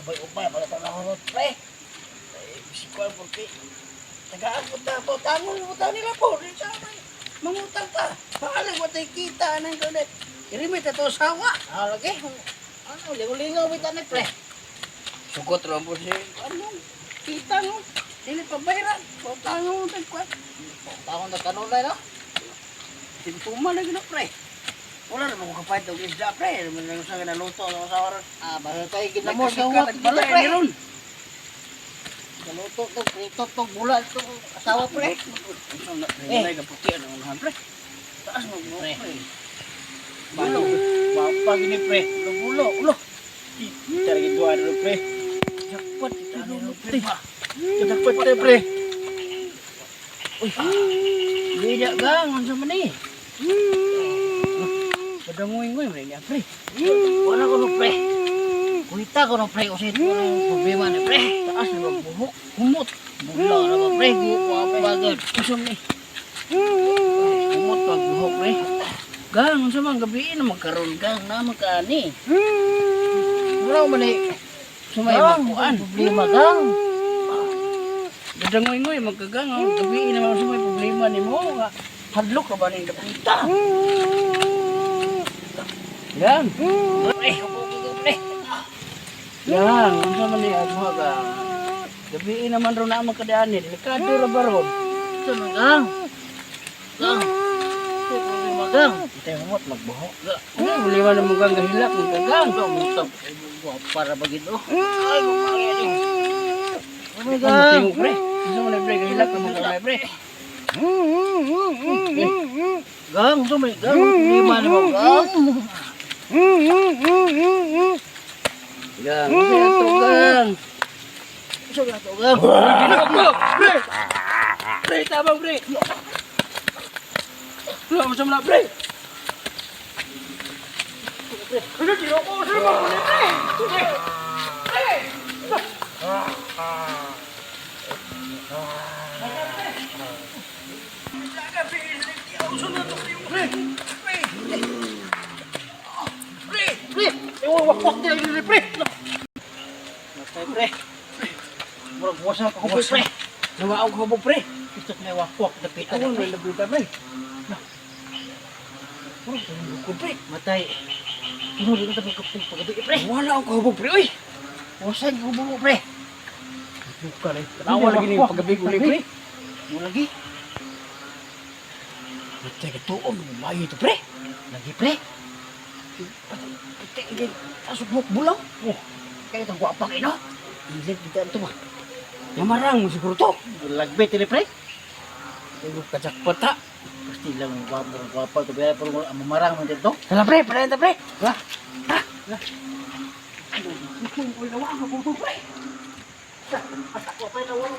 Ubay-ubay, wala pa nahurot, pre. Eh, si Kuan, porque tagaan po ta, pautangon mo ta nila po. Di sa may mangutang ta. Paalag mo tayo kita nang kundi. Irimit ito sawa. Ah, lagi. Ano, lingaw-lingaw bita ni, pre. Sugot ra po si ano, kita no. Dili pa bayran. Pautangon mo tayo kuan. Pautangong na kanunay, no? Simpuma na gino, pre. Wala na mo kapait og isda, pre. Ano man sa ginaluto sa asawa ron. Ah, basta tayo ginamor sa Nagkasikat, huwag dito, nagbalay pre. ni ron. Galuto to, prito to, bula to, asawa, pre. Eh, ay kaputi ano unahan, pre. Taas mo mo, Pre. pre. Bulo. Wapa gini, pre. Ulo bulo, ulo. Kita lagi dua dulu, pre. Jackpot kita dulu, pre. Jackpot tayo, pre. Uy. Beda gang unsa man ni? Padangoy-ngoy man niya, pre. Wala ko no, pre. Kuhita ko no, pre. Kasi ito na yung problema ni pre. Taas na bang buhok? Humot. Bula na ba, pre? Guwapa ba, gud? Unsa man ni? Humot pag buhok, pre. Gang, unsa man gabi na magkaroon gang na magkaani. Wala man eh. Sumay Gang, magkuan. problema, gang. Gadangoy-ngoy magkagang. Oh. Gabi na man sumay problema nimo. Nga, hadlok ka ba ning dapita? Gang. Pre, upo ko, pre. Gang, unsa man ni ako gang. Gabi naman ron na magkadani. Delikado ra ba ron? Ito na, gang. Gang. Ito yung problema, gang. Itay humot magbuhok. Ano problema na mo gang gahilak ng kagang? Guwapa ra ba gid, oh? Ay, gumaya ni. Ano, Ano gang? tingog, pre? Unsa man ni, pre, gahilak na mo gamay, pre? Gang, ito may gang. Problema ni mo, gang. Gang, unsa ato gang? Ito na to, gang. Ginoo ko! Pre! Pre, tabang, pre! Wala mo sa mga, pre! Ano, ginoo ko? Sino ba ko ni, pre? Pre! Pre! Pre! Pre! Pre! Pre, iwan wakwak nila yun, pre. Matay, pre. Murag wasa ka ko, pre. Nawaog ko po, pre. Gusto may wakwak dapita Ako na, pre. may nabita, pre. Murag tulog ko, pre. Matay. Ano rin tabi ko pagabi, pre. Wala akong kahubog, pre. Uy! Wasa yung hubo, pre. Buka rin. Tanawa lagi ni paggabi ko pre. Mo lagi. Matay ka tuog, mayo ito, pre. Lagi, pre. Patay, patay, asok mo, bulaw. Oh, kaya itong wapak ino. Ilig dito ito ba? Yamarang mo siguro to. Lagbit ini, pre. Tulog ka jackpot, ha. Pasti lang gwapa, gwapa to pero ang mamarang man dito. Tala, pre, palayan ta, pre. Ha? Ha? Uy, nawa ang kahubog, pre. Ako pa na wala.